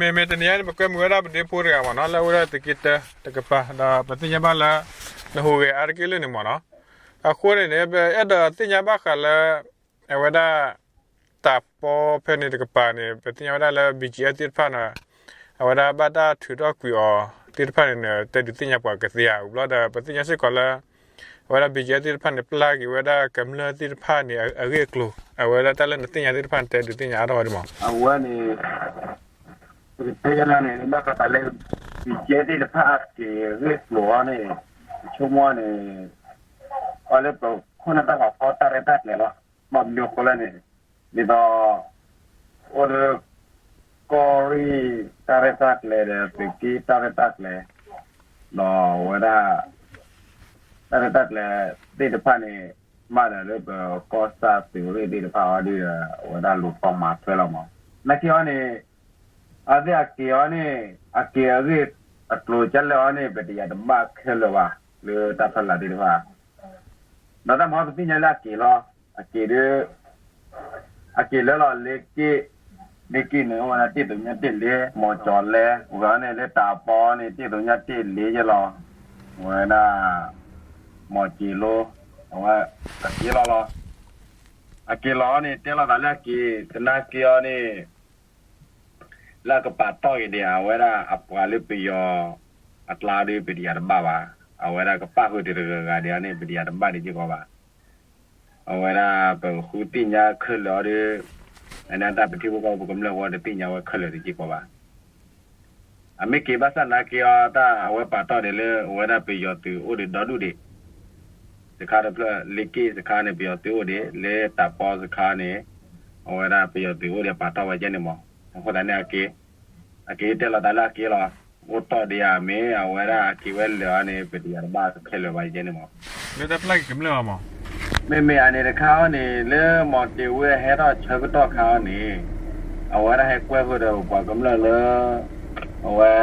မ့မ့ၢ်တနံၤအံၤန့ၣ် ပကွဲမုာ်ဝဲဒၣ်ပဒ့ဖိတဂၤမ့ၢ်နီၤ လၢအအိၣ်ဒီးသုးက့တၢတကပၤ ဒီးပသ့ၣ်ညါဘၣ်လၢ နဟူးဂဲၤအါတက့ၢ်လၢန့ၣ်မ့ၢ်နီၤ. အဃိန့ၣ်န့ၣ် ပအဲၣ်ဒိးသ့ၣ်ညါဘၣ်ဃးလၢ အဝဲဒၣ် တၢ်ပီဖဲန့ၣ်တကပၤန့ၣ် ပသ့ၣ်ညါဝဲဒၣ်လၢ ဘံၣ်ကၠံအၢသ့ၣ်တဖၣ်န့ၣ် အဝဲဒၣ်ဘၣ်တၢ်ထုးထီၣ်ကွံာ်အီၤသ့ၣ်တဖၣ်န့ၣ် တဲဒုးသ့ၣ်ညါပှၤကသ့ဧါ ဝံၤဘျီဒီး ပသ့ၣ်ညါစ့ၢ်ကီးလၢ အဝဲဒၣ် ဘံၣ်ကၠံအၢသ့ၣ်တဖၣ်န့ၣ် ပျၢ်က့ၤဝဲဒၣ်ကမျၢၢ်သ့ၣ်တဖၣ်န့ၣ် အဂ့ၢ်အကျိၤ အဝဲဒၣ်တၢ်လၢနသ့ၣ်ညါသ့ၣ်တဖၣ်န့ၣ် တဲဒုးသ့ၣ်ညါအါထီၣ်ဝဲဒ်မး. အဝဲန့ၣ် ပကတဲယလၢန့ၣ် ဘၣ်ဃးတၢ်လၢ ဘံၣ်ကၠံအၢသ့ၣ်တဖၣ်အက့ၤအဂ့ၢ်အကျိၤအံၤန့ၣ် ပဆိကမိၣ်န့ၣ် အီၤလၢပခိၣ်နၢ်တၢ်ဂီၤဖီတၢ်ရဲၣ်တၢ်ကျဲၤလီၤ. ဘၣ်မနုၤအဃိလဲၣ်န့ၣ် ဒ်သိး အိၣ်လၢ ကီၢ်ရ့ၣ်တၢ်ရဲၣ်တၢ်ကျဲၤဒီး သုးက့တၢ်ရဲၣ်တၢ်ကျဲၤ ဒီးအဝဲဒၣ် တၢ်ရဲၣ်တၢ်ကျဲၤသ့ၣ်တဖၣ်န့ၣ် မ့ၢ်ဒီးလၢပကီၢ်စဲၣ်သုးရ့ၣ်သ့ၣ်တဖၣ်အီၤဒ်ဒီး အဝဲဒၣ်လူၤဖီမၤထွဲလီၤမး. နာ်က့အီၤန့ၣ် အဝဲသ့ၣ်အက့ၤအီၤန့ၣ် အက့ၤအဂ့ၢ်အကျိၤကလဲၣ်အီၤန့ၣ် ပတယၤတဘၣ်ခဲလၢာ်ဘၣ် လၢတၢ်ဖီလာ်သ့ၣ်တဖၣ် ဒီးတၢ်မၤပသ့ၣ်ညါလၢအက့ၤလီၤ. အက့ၤဒ် အက့ၤလၢလီၤလ့က့ၣ်, လ့က့ၣ်န့ၣ် အိၣ်ဝဲဒၣ်တ့ၢ်သုးညါတ့ၢ်လ့, မီၤကၠီၤလဲ, ဝဲန့ၣ်လၢတၢ်ပီန့ၣ် တ့ၢ်သုးညါတ့ၢ်လ့ယဲလီၤ. ဝဲဒၣ် မီၤကၠ့လိ, အဝဲ အက့ၤလီၤလီၤ. အက့ၤလီၤအီၤန့ၣ် တဲလိာ်သးလၢအက့ၤ သနာ်က့အီၤန့ၣ် လၢအကပာ်တီၢ်က့ၤဒံး အဝဲဒၣ်အပှၤလၢပယီၤအကျါဒီး ပတယၤတဘၣ်ဘၣ်. အဝဲဒၣ်ကပၣ်ဃုာ်တဂၤဂၤဒံးအီၤန့ၣ် ပတယၤတဘၣ်ဒံးစ့ၢ်ကီးဘၣ်. အဝဲဒၣ်ပဃုသ့ၣ်ညါခဲလၢာ်အီၤဒီး အန့ၣ်တၢ်ပထံဖိကီၢ်ဖိပကမျၢၢ်ဝဲတသ့ၣ်ညါဝဲခဲလၢာ်ဒံးစ့ၢ်ကီးဘၣ်. အမ့ၢ်က့ၤဘၣ်ဆၣ်သနာ်က့အီၤ တၢ်အဝဲပာ်တီၢ်ဒံးလၢ အဝဲဒၣ်ပယီၤသုးအိၣ်ဒံးဒီဒူၣ်ဒံး စခါတဖျၢၣ် လ့က့ၣ်စခါန့ၣ် ပယီၤသုးအိၣ်ဒံး, လၢတၢ်ပီစခါန့ၣ် အဝဲဒၣ်ပယီၤသုးအိၣ်ဒံး ပာ်တီၢ်ဝဲကဲန့ၣ်မး. အဃိသတးန့ၣ် အက့ၤတဲလီၤသးလၢအက့ၤလီၤ. အိၣ်တီၢ်ဒံးဧါ မ့ၢ်အဝဲဒၣ်အက့ၤဝဲလၢာ်အီၤန့ၣ် ပတယၤတဘၣ်ခဲလၢာ်ဘၣ်ကဲန့ၣ်မး. လၢတၢ်ပျၢ်က့ၤကမျၢၢ်အီၤမး. မ့မ့ၢ်အန့ၣ်တခါအီၤန့ၣ် လၢမီၤတ့ၤဝ့ဟဲထီၣ်ဆၢကတီၢ်ခါအီၤန့ၣ် အဝဲဒၣ်ဟဲကွဲဃုာ်ဒီးပပှၤကမျၢၢ်လၢ အဝဲ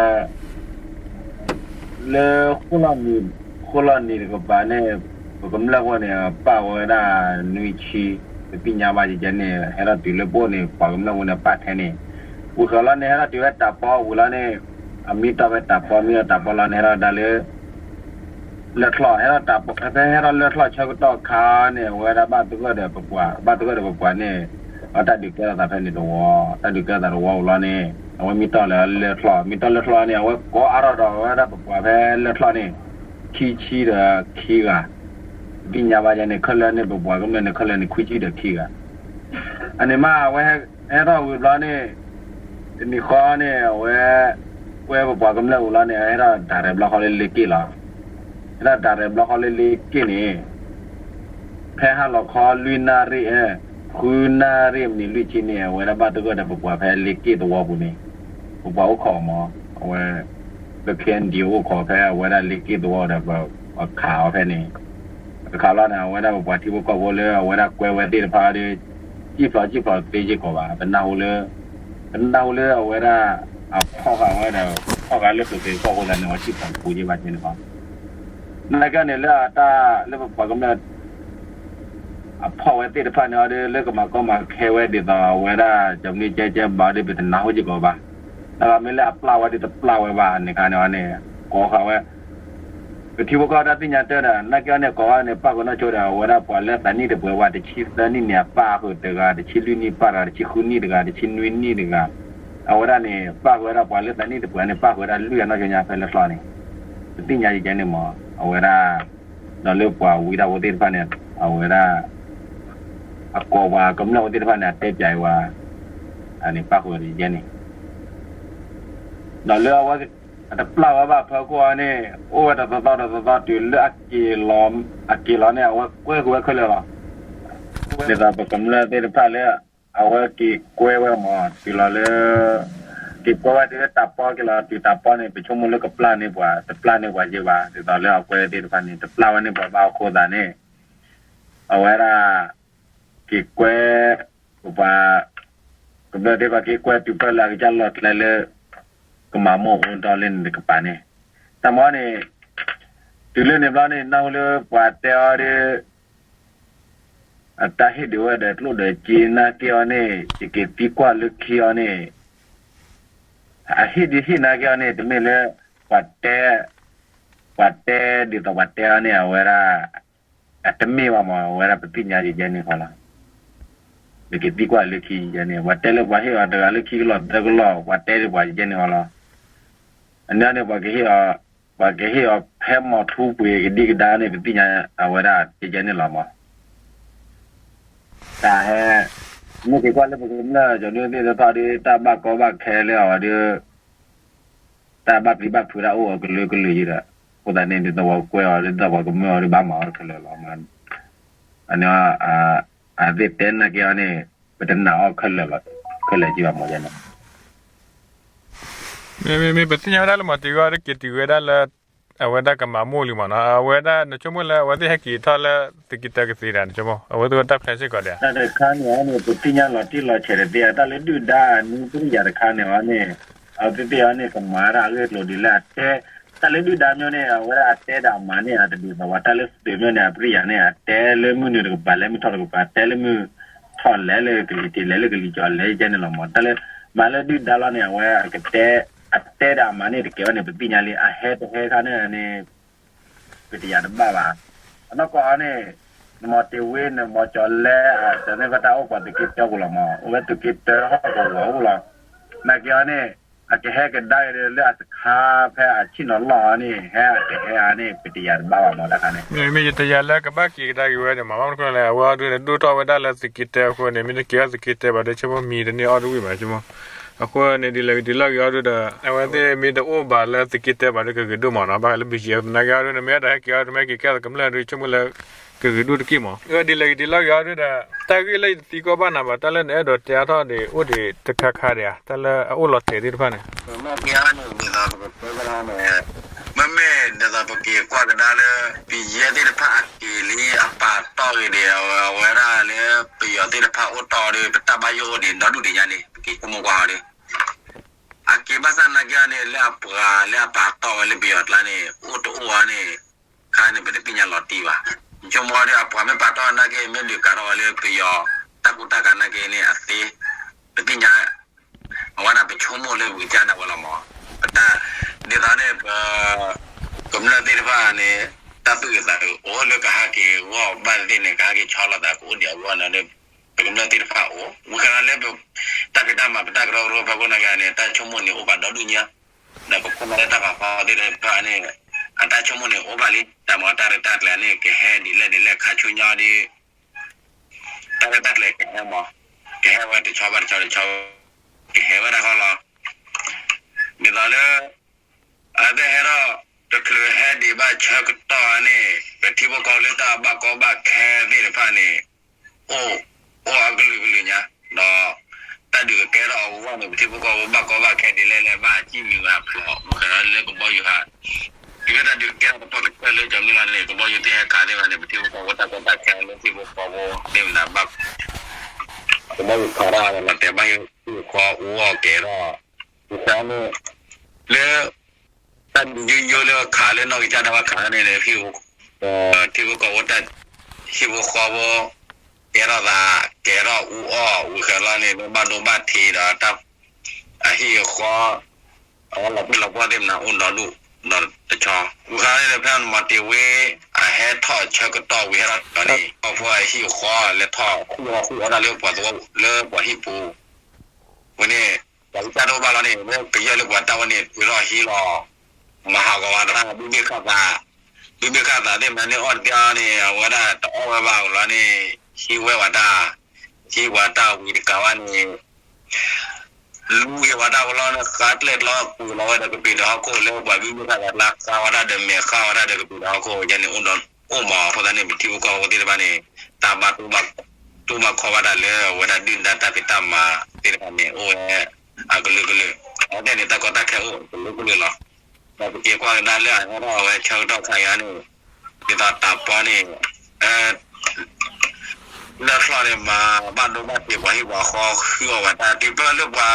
လၢဃိၣ်လီၢ်နံၤ, ဃိၣ်လီၢ်နံၤတကပၤန့ၣ် ပကမျၢၢ်ဖိန့ၣ် ပာ်ဝဲဒၣ်နွံဆံ, ပသ့ၣ်ညါဘၣ်ကဲန့ၣ် ဟဲထီၣ်တုၤလၢပအိၣ်န့ၣ် ပှၤကမျၢၢ်ဖိန့ၣ် ပာ်ထဲန့ၣ်, ဝံၤဃီလီၤန့ၣ် ဟဲထီၣ်တုၤဝဲတၢ်ပီဝံၤလီၤန့ၣ် အမံတီၢ်ဖဲတၢ်ပီ မံတီၢ်တၢ်ပီလီၤန့ၣ် ဟဲထီၣ်ဒၣ်လၢ လၢၢ်ချီၣ်, ဟဲထီၣ်တၢ်ပီ ဖဲဟဲထီၣ်လၢၢ်ချီၣ်ဆၢကတီၢ်ခါန့ၣ် အဝဲဒၣ်ဘၣ်သဂၢၢ်ဒီးပပှၤ, ဘၣ်သဂၢၢ်ဒီးပပှၤန့ၣ် အတၢ်ဒုးကဲထီၣ်သးဖဲန့ၣ်တဝီ, တၢ်ဒုးကဲထီၣ်သးတဝီဝံၤလီၤန့ၣ် အဝဲမံတီၢ်လၢလၢၢ်ချီၣ်, မံတီၢ်လၢၢ်ချီၣ်န့ၣ် အဝဲကိးအါထီၣ်ဒီးအဝဲဒၣ်ပပှၤဖဲလၢၢ်ချီၣ်န့ၣ် ခံဆံဒီးခံဂၤ, ပသ့ၣ်ညါဘၣ်ယဲန့ၣ် ခဲလၢာ်န့ၣ် ပပှၤကမျၢၢ်န့ၣ် ခဲလၢာ်န့ၣ် ခွံဆံဒီးခံဂၤ, အန့ၣ်မး အဝဲဟဲထီၣ်ဝံၤဘျီန့ၣ် တနံၤဃီန့ၣ် အဝဲ ကွဲပပှၤကမျၢၢ်ဝံၤလီၤန့ၣ် ဟဲထီၣ်တၢ်ရဲၣ်ဘျီဃီလၢလ့က့ၣ်လီၤ. ဟဲထီၣ်တၢ်ရဲၣ်ဘျီဃီလၢလ့က့ၣ်န့ၣ် ဖဲဟါလီၤခီလွံၢ်နၣ်ရံၣ်, ဃုနၣ်ရံၣ်မံးနံးလွံၢ်ဆံန့ၣ် အဝဲဒၣ်ဘၣ်သဂၢၢ်ဒီးပပှၤဖဲလ့က့ၣ်သဝီပူၤန့ၣ်, ပပှၤအိၣ်ခိးမး, အဝဲ လၢ ခ့ၣ်အဲၣ်ယူၣ် အိၣ်ခိးဖဲအဝဲဒၣ်လ့က့ၣ်သဝီဒီး ပခးအီၤဖဲန့ၣ်, အခးလီၤန့ၣ် အဝဲဒၣ်ပပှၤထံဖိကီၢ်ဖိလၢအဝဲဒၣ်ကွဲဝဲသ့ၣ်တဖၣ်ဒီး စံၣ်ဖျိးစံၣ်ဖျိးသ့စ့ၢ်ကီးဘၣ်, ပနၢ်ဟူလၢ ပနၢ်ဟူလၢအဝဲဒၣ် အဖီၣ်ဃာ်ဝဲဒီး ဖီၣ်ဃာ်လၢသုးက့ၤကီၢ်ဖိသးန့ၣ် အဝဲစံၣ်ဖျိးပူၤက့ဘၣ်ကဲန့ၣ်လီၤ. နာ်က့န့ၣ်လၢအတၢ်လၢပပှၤကမျၢၢ် အဖီၣ်ဝဲသ့ၣ်တဖၣ်န့ၣ်အီၤဒီး လၢကမၤကီမၤခဲဝဲဒ်သိးအဝဲဒၣ် ကမနုၤကဲကဲဘၣ်ဒီး ပတနၢ်ဟူစ့ၢ်ကီးဘၣ်. နာ်က့မ့ၢ်လၢအပျၢ်ဝဲဒီးတပျၢ်ဝဲဘၣ်န့ၣ်ခါန့ၣ်အီၤန့ၣ် ကိးဃာ်ဝဲ ပထံဖိကီၢ်ဖိတၢ်သ့ၣ်ညါတၢ်ဒီး နာ်က့အီၤန့ၣ် ကိးဃာ်န့ၣ် ပၣ်ဃုာ်နီၢ်ဆိဒီး အဝဲဒၣ်ပှၤလၢသးနံၣ်တပှဲၤဝဲ တဆံသၢနံၣ်န့ၣ် အပၣ်ဃုာ်တဂၤ, တဆံလွံၢ်နံၣ်ပၣ်တဂၤ, တဆံဃုနံၣ်တဂၤ, တဆံနွံနံၣ်တဂၤ, အဝဲဒၣ်န့ၣ် ပၣ်ဃုာ်ဝဲဒၣ်ပှၤလၢသးနံၣ်တပှဲၤန့ၣ် ပၣ်ဃုာ်ဝဲဒၣ်လွံၢ်ဂၤနီၢ်ဆိညါဖဲလၢချီၣ်န့ၣ် ပသ့ၣ်ညါယကဲန့ၣ်မး အဝဲဒၣ် ဒီးလၢပှၤဝံတၢ်ဖိသ့ၣ်တဖၣ်န့ၣ် အဝဲဒၣ် အကိးပှၤကမျၢၢ်ဖိသ့ၣ်တဖၣ်န့ၣ် အတဲပၠးအီၤဝဲ အန့ၣ်ပၣ်ဃုာ်ဝဲဒၣ်ယဲန့ၣ် ဒီးလၢအဝဲ အတပျၢ်ဝဲဘၣ်ဖၢခိၣ်အီၤန့ၣ် အိၣ်ဝဲတသီသီတသီသီတုၤလၢအက့ၤလီၤ, အက့ၤလီၤန့ၣ် အဝဲကွဲဃုာ်ဝဲခဲလၢာ်လီၤ. ဒ်သိးပကမျၢၢ်သ့ၣ်တဖၣ်လၢ အဝဲက့ၤကွဲဝဲမး တုၤလီၤလၢ က့ၤကွဲဝဲတုၤလၢတၢ်ပီက့ၤလီၤ တုၤတၢ်ပီန့ၣ် ပဆိကမိၣ်လၢကပျၢ်န့ၢ်ပှၤ တပျၢ်န့ၢ်ပှၤယဲဘၣ် ဒ်သိးလၢအကွဲသ့ၣ်တဖၣ်န့ၣ် တပျၢ်ဝဲန့ၢ်ပှၤဘၣ်အဃိသတးန့ၣ် အဝဲဒၣ် က့ၤကွဲ ပပှၤ ကမျၢၢ်သ့ၣ်တဖၣ်က့ၤကွဲတုၤဖဲလၢအကစၢ်လီၢ်ကျဲလၢ ကမၤမိၢ်အူဒီလၢန့ၣ်တကပၤန့ၣ် တၢ်မၤန့ၣ် တုၤလၢန့ၣ်ဘျီန့ၣ် နၢ်ဟူလၢပှၤတဲအီၤဒီး အတၢ်ဟ့ၣ်ဒုးဝဲဒီးကျိၣ်ဒီးစ့နာ်က့အီၤန့ၣ် ယက့ၤသံကွၢ်လၢခံအီၤန့ၣ် အဟ့ၣ်ဒုးဟ့ၣ်နာ်က့အီၤန့ၣ် တမ့ၢ်လၢ ပှၤတဲ ပှၤတဲဒ်သိးပှၤတဲအီၤန့ၣ် အဝဲဒၣ် အတမ့ၢ်ဘၣ်မး အဝဲဒၣ်ပသ့ၣ်ညါယဲန့ၣ်ဃီလီၤ. ပကသံကွၢ်လၢခံယဲန့ၣ် ပှၤတဲလၢပှၤဟ့ၣ်အီၤတဂၤလၢခံကလီၢ်သၢကလီၢ် ပှၤတဲဒ်ပှၤယဲန့ၣ်ဃီလီၤ. အန့ၣ်န့ၣ် ပှၤကဟ့ၣ်အီၤ ပှၤကဟ့ၣ်အီၤဖဲမီၤထူပှ့ၤကဒံကဒါန့ၣ် ပသ့ၣ်ညါအဝဲဒၣ်ယဲန့ၣ်လီၤမး. တၢ်ဟဲ မ့ၢ်က့ၤကွၢ်လၢပကမျၢၢ်ကၠီၤဒုသ့ၣ်တဖၣ်ဒီး တၢ်ဘၣ်ကီဘၣ်ခဲလၢအီၤဒီး တၢ်ဘၣ်ပျံၤဘၣ်ဖုးတၢ်အိၣ်အီၤကလုာ်ကလုာ်ယံၤဒီး အဃိသတးန့ၣ် ဒ်သိးပှၤကွဲအီၤ ဒ်သိးပှၤကမၢအီၤဒီးဘၣ်မၤအီၤခဲလၢာ်လီၤ. အန့ၣ် အသ့ၣ်တဲနာ်က့အီၤန့ၣ် ပတနာ်အီၤခဲလၢာ်လီၤ ခဲလၢာ်ကံဘၣ်မးယဲန့ၣ် မ့မ့ၢ်ပသ့ၣ်ညါဝဲဒၣ်လၢမီၤတ့ၤဝဲအီၤဒီးက့ၤတုၤဝဲဒၣ်လၢ အဝဲဒၣ်ကမၤမိၢ်လံမးနီၤ အဝဲဒၣ်နဆိကမိၣ်လၢအဝဲသ့ၣ်ဟဲက့ၤထီၣ်လၢသုးက့တၢကသ့ဒၣ် နဆိကမိၣ် အဝဲသ့ၣ်ဝဲတၢ်ဖျဲးစ့ၢ်ကီးဒၣ် တၢ်တခါန့ၣ်အီၤန့ၣ် ပသ့ၣ်ညါလီၤတံၢ်လီၤဆဲးတသ့ တၢ်လၢဒုၣ်ဒါအနုပရိယၤတခါန့ၣ်အီၤန့ၣ် အဝဲသ့ၣ်သ့ၣ်အီၤန့ၣ် ကမၤတၢ်အဂ့ၢ်အကျိၤဒ်လၢအတဲ တၢ်လၢဒုၣ်ဒါမ့ၢ်န့ၣ် အဝဲဒၣ်အတဲဒီးအမၤန့ၣ် အတဒ်သိးဝဲ တၢ်လၢသုးမ့ၢ်န့ၣ် အပရိယၤန့ၣ် အတဲလၢမုၢ်နုာ်တကပၤ လဲၤမုၢ်ထီၣ်တကပၤ တဲလၢမုၢ်ထီၣ်လဲၤလၢကလံၤတ့ၢ် လဲၤလၢကလံၤကၠီၤ လဲၤယဲန့ၣ်လီၤမး တၢ်လၢ မၤလၢဒုၣ်ဒါလီၤန့ၣ် အဝဲ အကတဲ အတဲဒီးအမၤန့ၣ် တကဲဘၣ်န့ၣ် ပသ့ၣ်ညါလံ အဟဲတဟဲခါန့ၣ်န့ၣ် ပတယၤတဘၣ်ဘၣ်. အနီၢ်ကီၢ်အီၤန့ၣ် နမီၤတ့ၤဝ့ နမီၤကၠီၤလဲ တၢ်န့ၣ်ဘၣ်တၢ်အိၣ်ပှၤသုးက့တၢပူၤလီၤမး အိၣ်ဝဲသုးက့တၢဟီၣ်ကဝီၤအိၣ်လီၤ. နာ်က့အီၤန့ၣ် အကဟဲကဒါက့ၤလၢအတခါဖဲအဆ့ၣ်နီၤလီၢ်အီၤန့ၣ် ဟဲအကဟဲအီၤန့ၣ် ပတယၤတဘၣ်ဘၣ်မးတၢ်ခါန့ၣ် မ့မ့ၢ်ယတယၤလၢကဘၣ်က့ၤကဒါက့ၤဝဲန့ၣ်မး ဘၣ်မနုၤလဲၣ် အဝဲအီၤဒုးန့ၣ်ဒိၣ်ထီၣ်ဝဲဒၣ်လၢသုးက့တၢအဃိန့ၣ် မ့ၢ်တက့ၤအီၤသုးက့တၢဘၣ်ဒီး ဆိကမိၣ်မံၤတန့ၢ်အီၣ်တဝံၣ်ဘၣ်ဆိကမိၣ် အဃိန့ၣ် ဒ်လဲၣ်ဂ့ၤဒ်လဲၣ်ဂ့ၤအီၤဒုးဒီး အဝဲသ့ၣ်မ့ၢ်တအိၣ်ဘၣ်လၢသုးက့တၢဘၣ်ဒီး ကဂ့ၤဒိၣ်မးနီၤ ဘၣ်ဃးလၢ ဘီၣ်ယဲ သနာ်က့အီၤဒုးန့ၣ် မ့ၢ်အဲၣ်ဒိးဟဲက့ၤအီၤ တမ့ၢ်က့ၤကဲသးကမျၢၢ်ဒုး ဆိကမိၣ်လၢ ကဂ့ၤဒိၣ်တက့ၢ်မး ဒ်လဲၣ်ဂ့ၤဒ်လဲၣ်ဂ့ၤအီၤဒုးဒီး တၢ်ဂ့ၢ်လၢယတသံကွၢ်ဘၣ်နၤဘၣ် တၢ်လၢနအဲၣ်ဒိးတဲအါထီၣ်ဒံး အိၣ်ဒံးတခါခါဒံးဧါ တၢ်လၢအအိၣ်လီၤတဲာ်သ့ၣ်တဖၣ်န့ၣ် မ့ၢ်က့ၤအီၤန့ၣ် ဒ်သိးပကတဲကဒါန့ၣ် မ့မ့ၢ်ဒ်သိးပက့ၤကွၢ်ကဒါလၢ ပယဲၢ်သ့ၣ်တဖၣ်အက့ၤလံအပာ်တီၢ်ဂ့ၤဒံး အဝဲဒၣ်လၢ ပယီၤသ့ၣ်တဖၣ်အိၣ်တီၢ်ဒီး ပတၢ်ဘၣ်ယိၣ်အိၣ်ဒံးဒီဒူၣ်ဒံးညါန့ၣ် ပက့ၤဆိကမိၣ်ကွၢ်အီၤဒီး အက့ၤဘၣ်ဆၣ်သနာ်က့အီၤန့ၣ် လၢအပှၤလၢအပာ်တီၢ်ဝဲလၢပယီၤကျါန့ၣ် အိၣ်တအိၣ်အီၤန့ၣ် ခါန့ၣ် ပတသ့ၣ်ညါလီၤတံၢ်ဘၣ်. ယဆိကမိၣ်ဒီး အပှၤမ့ၢ်ပာ်တီၢ်နာ်က့ မ့ၢ်ဒုးကးထီၣ်ဝဲလၢပယီၤ တၢ်ကူတၢ်ကၤနာ်က့န့ၣ် အသ့ ပသ့ၣ်ညါ အဝဲဒၣ်ပဆိကမိၣ်လၢပကစၢ်ဒၣ်ဝဲလီၤမး. ပတၢ် ဒ်သိးန့ၣ် ပ ကမျၢၢ်သ့ၣ်တဖၣ်န့ၣ် တၢ်သူၣ်ဂ့ၤသးဂ့ၤအိၣ်လၢကဟဲက့ၤဂီၢ်ဘၣ်သ့ၣ်န့ၣ် ကဟဲက့ၤဆီလီၤသးကအိၣ်ဒံးအဂီၢ်န့ၣ် ပကမျၢၢ်သ့ၣ်တဖၣ်အိၣ် ဝံၤခဲလၢာ်လၢပ တၢ်ဖံးတၢ်မၤပတၢ်ကရၢကရိဖီခိၣ်နာ်က့န့ၣ် တၢ်ဆိကမိၣ်န့ၣ်အိၣ်ဘၣ်ဒီဒူၣ်ညါ ဒီးပခိၣ်နၢ်လၢတၢ်ပာ်ဖီသ့ၣ်တဖၣ်န့ၣ် အတၢ်ဆိကမိၣ်န့ၣ်အိၣ်ဘၣ်လံ တၢ်မၤတၢ်ရဲၣ်တၢ်ကျဲၤန့ၣ် ကဟဲဒ်လဲၣ်ဒ်လဲၣ်ခါဆူညါဒီး တၢ်ရဲၣ်တၢ်ကျဲၤကဟဲမး ကဟဲဝဲတဆီဘၣ်တဆီတဆီ ကဟဲဝဲဒၣ်ဃီလီၤ. ဒ်သိးလၢ အတၢ်ဟဲထီၣ် တချုးဟဲဒံးဘၣ်ဆၢကတီၢ်န့ၣ် ပထံဖိကီၢ်ဖိလၢတၢ်ဘၣ်ကီဘၣ်ခဲသ့ၣ်တဖၣ်န့ၣ် အိၣ် အိၣ်အကလုာ်ကလုာ်ညါ ဒီး တၢ်ဒုးကကဲထီၣ်အဂီၢ်န့ၣ် ပထံဖိကီၢ်ဖိဘၣ်ကီဘၣ်ခဲဒ်လဲၣ်လဲၣ် ဘၣ်အစံၣ်မံၤဝဲအဖျိး မုၢ်ဃဲၤလီၤလၢကဘီယူၤဟး တုၤလၢတၢ်ဒုးကဲထီၣ်တပီၢ်တစဲးလၢကၠီၤမုၢ်လီၤန့ၣ် ကဘီယူၤသ့ၣ်ဟဲခးသ့ၣ်တဖၣ်န့ၣ် ပထံဖိကီၢ်ဖိတၢ်ကီတၢ်ခဲလၢထံဖိကီၢ်ဖိသ့ၣ်မတၤဘၣ် ကဘီယူၤခးထီၣ်လီၤတဲာ်ဘၣ်ဟံၣ်ဃီအူအီၣ်ကဲၤထီၣ် ကန့ၣ် လၢ တၢ်ဒုးယိယိလၢခးလၢနီၢ်ကစၢ်ဒၣ်ဝဲခးန့ၣ် ထံဖိကီၢ်ဖိတၢ် ထံဖိကီၢ်ဖိ ကဲထီၣ်သး ကဲထီၣ်အူအီၣ် ဝံၤဃဲၤလီၤန့ၣ် လၢဘၣ်ဒိဘၣ်ထံးဒီးတၢ် အဟံၣ်အဃီ အဝဲလီၤပှီၢ်လီၤပှီၢ်သ့ၣ်မနၤအိၣ်ဒီဒူၣ် ဒီးတဆီ ဝံၤဃဲၤလီၤန့ၣ်ဖဲမီၤတ့ၤဝ့ အဟဲထီၣ်ဆၢကတီၢ်ဝံၤဟဲထီၣ်န့ၣ် ကီၢ်ဖိအဟံၣ်အဃီလဲၤထီၣ်ဃုအီၣ်ဃုအီၣ်တၢ်လၢပှၤသဝီလၢပှၤဟံၣ်ပူၤ ဝဲန့ၣ် ပှၤကစၢ်တအိၣ်ဘၣ်လီၤန့ၣ် လၢကယဲၢ်လၢပှၤတၢ်ဝဲန့ၣ် တုၤထီၣ်ဟံးလီၤ မၤဟးဂီၤဝဲတၢ် ဘုမ့ၢ်ဃၣ်သး ဘုမ့ၢ်ဃၣ်သးသ့ၣ်မနၤန့ၣ် အီၣ်တသ့အီၤန့ၣ် အဝဲဒၣ်တအီၣ်ဝဲဘၣ်လီၤန့ၣ် ဟံးဝဲဝဲတၢ် ဟံးဝဲတၢ်ဝံၤတကးဘၣ်န့ၣ် လူၤက့ၤဝဲတၢ်ဝဲလီၤန့ၣ် ဃါကျဲၣ်ကျီကွံာ်လီၤဝဲဒီးကပံာ်ဒီးဟီၣ်ခိၣ်လၢပှၤဘုမ့ၢ်ဃၣ်သးကျါ ဃါဝဲတၢ်ဒီးမဲာ်ဃၣ်ဝဲတၢ်ဒီးကပံာ်ဒီးဟီၣ်ခိၣ်ယဲန့ၣ် အိၣ်ဒီးအိၣ်မး အဃိသတးန့ၣ် ပထံဖိကီၢ်ဖိသ့ၣ်တဖၣ်န့ၣ် တၢ်ဘၣ်တိၢ်ဘၣ်ခီၣ်ဘၣ်တၢ်လၢအဝဲဒၣ်ဒုၣ်ဒါတၢ်ဖံးတၢ်မၤသ့ၣ်တဖၣ်န့ၣ် အိၣ်ဝဲ အကလုာ်ကလုာ် အဝဲသ့ၣ်န့ၣ် တၢ်ကီတၢ်ခဲအိၣ်ကလုာ်ကလုာ်လီၤ. ဒီးပက့ၤကွၢ်ကဒါလၢအဟဲထီၣ်ဝဲဆၢကတီၢ်ခါအံၤန့ၣ် ဒ်သိးတၢ်ပီန့ၣ် လၢချီၣ်န့ၣ် မၤဘၣ်ဒိဘၣ်ထံးပှၤဟံၣ်ပှၤဃီ ဃုအီၣ်ဝဲတၢ် တုၤပၢၢ်လၢပှၤ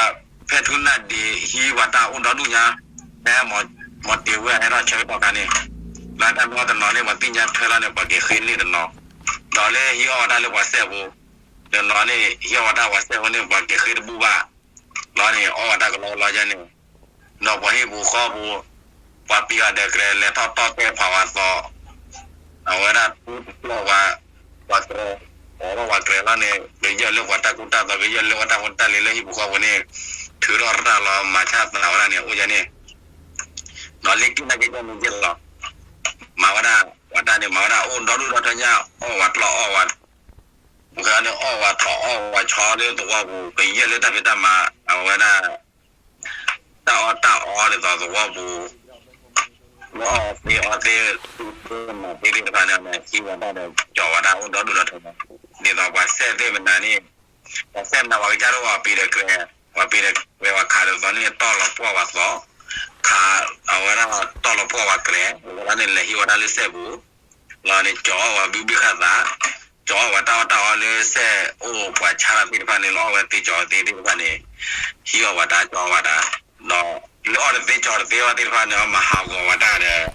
ဖဲထူနၢ်ဒ့ဟံးဝဲတၢ်အိၣ်ဒီဒူၣ်ညါ ဖဲမီၤတ့ၤဝဲအဟဲထီၣ်ဆၢကတီၢ်ခါန့ၣ် လၢတၢ်မ့ၢ်တနီၤန့ၣ် ပှၤသ့ၣ်ညါထွဲလီၤန့ၣ် ပှၤက့ၤဃ့န့ၢ်တနီၤ ဒီးလၢဟံးအီၣ်ဝဲတၢ်လၢပှၤစဲးဖိ တနီၤန့ၣ် ဟံးအီၣ်ဝဲတၢ်ပှၤစဲးဖိန့ၣ် ပှၤက့ၤဃ့တဘူၣ်ဘၣ် လီၤန့ၣ် အီၣ်ဝဲတၢ်ကလီကလီယဲန့ၣ် ဒီးပှၤဟံၣ်ပူၤဃီပူၤ, ပှၤပံၤအီၤဒီးကြဲး လဲၤထီၣ်တီၢ်တဲာ်ဖးဝဲအသီ, အဝဲဒၣ်ထူတဖျၢၣ်ဝဲ, ပှၤကြဲး, အီၣ်ထီၣ်ပှၤကြဲးလီၤန့ၣ် ကယဲၢ်လၢပှၤတၢ်ကူတၢ်သိး ကယဲၢ်လၢပှၤတၢ်ဖိတၢ်လံၤလၢဟံၣ်ပူၤဃီပူၤန့ၣ်, ထုးထီၣ်ရၣ်လီၤ မၤဆါသးဝဲဒၣ်န့ၣ် အိၣ်ယဲန့ၣ်, ဒီးလ့က့ၣ်နာ်က့ၤန့ၣ်ယဲၢ်လီၤ, မၤဝဲဒၣ်, ပှၤတၢ်န့ၣ် မၤဝဲဒၣ်အိၣ်ဒီဒူၣ်ဒီထၢညါ အီၣ်ဝဲကျီၢ်အီၣ်ဝဲ ပှၤန့ၣ်အီၣ်ဝဲထီၣ်အီၣ်ဝဲဆီလၢသဝီပူၤ ကယဲၢ်လၢတၢ်ဖံးတၢ်မၤ အဝဲဒၣ် တၢ်အီၣ်တၢ်အီဒ်သိးသဝီပူၤ, လၢအီၣ်သ့အီသ့, သ့မၤသ့သ့ၣ်တဖၣ်န့ၣ် ဟံးဝဲဒၣ်ဒီး ကၠီၤဝဲဒၣ်အိၣ်ဒီဒူၣ်ဒီထၢ, ဒ်သိးပှၤစဲသ့ၣ်မနၤန့ၣ်, ပှၤစဲမနၤပှၤကစၢ်ဒၣ်ဝဲပံၤဒီးကြဲး, ပှၤပံၤဒီးကြဲးဝဲခးဒ်သိးန့ၣ် တီၢ်လီၤပှီၢ်ဝဲသီ, ခး, အဝဲဒၣ်တီၢ်လီၤပှီၢ်ဝဲကြဲး, ဝဲဒၣ်န့ၣ်လဲၤဟံးဝဲဒၣ်လၢစဲပူၤ လီၤန့ၣ် ကၠီၤအီၣ်ဝဲဘုဘ့ၣ်ဃာ်သး, ကၠီၤအီၣ်ဝဲတၢ်အီၣ်တၢ်အီလၢစဲအိၣ်ပှၤဆါတၢ်သ့ၣ်တဖၣ်န့ၣ် လၢအီၣ်ဝဲသ့ကၠီၤသ့သ့ၣ်တဖၣ်န့ၣ်, ဟံးအီၣ်ဝဲဒၣ်ကၠီၤအီၣ်ဝဲဒၣ်, ဒီးလၢအီၣ်တသ့ကၠီၤတသ့ဝဲသ့ၣ်တဖၣ်န့ၣ် အီၣ်မၤဟးဂီၤဝဲဒၣ်ဒီး,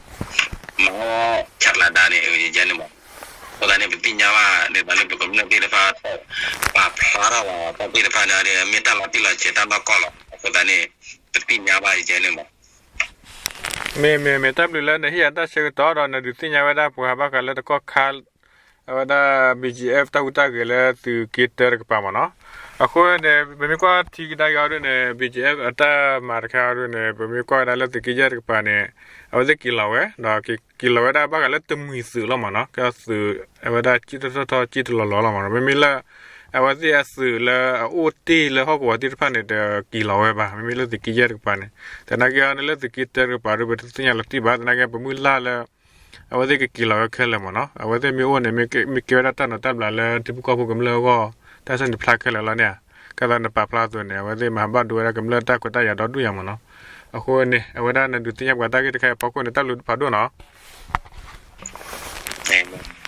မၤအီၣ်ဆးကျးဒါန့ၣ် ယဲန့ၣ်မး, အဃိသတးန့ၣ် ပသ့ၣ်ညါဘၣ် ဒ်သိးလၢပကမျၢၢ်သ့ၣ်တဖၣ် ပာ်ဖျါထီၣ်ဝဲတၢ်သ့ၣ်တဖၣ်န့ၣ်ဒီး မ့ၢ်တၢ်လီၤတံၢ်လီၤဆဲးတၢ်နီၢ်ကီၢ်လီၤ. အဃိသတးန့ၣ် ပသ့ၣ်ညါဘၣ်ယဲန့ၣ်မး မ့ၢ်မ့ၢ်မ့ၢ် တၢ်ဘျုးလၢနဟ့ၣ်ယၤတၢ်ဆၢကတီၢ်ဒီး နဒုးသ့ၣ်ညါဝဲဒၣ်ပှၤဘၣ်ဃးလၢတကီၢ်ခါ အဝဲဒၣ် ဘီၣ်ကၠံၣ်အဲၣ်ဖ် တၢ်ဟူးတၢ်ဂဲၤလၢသုးက့တၢတကပၤမ့ၢ်နီၤ. အဃိန့ၣ် ပမ့ၢ်ကွၢ်ထံကဒါက့ၤအီၤဒ်န့ၣ် ဘီၣ်ကၠံၣ်အဲၣ်ဖ် အတၢ်မၤတခါအီၤဒ်န့ၣ် ပမ့ၢ်ကွၢ်ဝဲဒၣ်လၢသုးက့ယဲၢ်တကပၤန့ၣ် အဝဲသ့ၣ်က့ၤလီၤဝဲ ဒီးက့ၤလီၤဝဲဒၣ်ဘၣ်ဃးလၢတမှံၤသုးလီၤမ့ၢ်နီၤ. ကဲသုး အဝဲဒၣ်ကၠံၣ်ထီၣ်ထီၣ်ထီၣ်ကၠံၣ်တလီၤလီၤလီၤမ့ၢ်နီၤ. မ့မ့ၢ်လၢ အဝဲသ့ၣ်အသုးလၢအအိၣ်တ့ၢ်လၢဟီၣ်ကဝီၤသ့ၣ်တဖၣ်န့ၣ် တက့ၤလီၤဝဲဘၣ်. မ့မ့ၢ်လၢသုးက့ယဲၢ်တကပၤန့ၣ် သနာ်က့အီၤန့ၣ် လၢသုးက့တၢတကပၤဒီး ပတသ့ၣ်ညါလီၤတံၢ်ဘၣ်. သနာ်က့ပမုၢ်လၢ်လၢ အဝဲသ့ၣ်ကက့ၤလီၤဝဲခဲလၢာ်မ့ၢ်နီၤ. အဝဲသ့ၣ်မ့ၢ်အိၣ်န့ၣ် မ့ၢ်ကဲဝဲဒၣ်တၢ်နိးတၢ်ဘျးလၢထံဖိကီၢ်ဖိကမျၢၢ်အဂီၢ် တၢ်ဆၢန့ၣ်ဖျါခဲလၢာ်လီၤန့ၣ်ဧါ. ကဲသိးနပာ်ဖျါအသိးန့ၣ် အဝဲသ့ၣ်မၤဘၣ်ဒိဝဲဒၣ်ကမျၢၢ်တၢ်ခွဲးတၢ်ယာ်ဒီဒူၣ်ယၤမ့ၢ်နီၤ. အဃိန့ၣ် အဝဲဒၣ်နဒုးသ့ၣ်ညါပှၤတၢ်ဂ့ၢ်တခါအံၤအဖီခိၣ်န့ၣ် တၢ်ဘျုးဖးဒိၣ်နီၤ.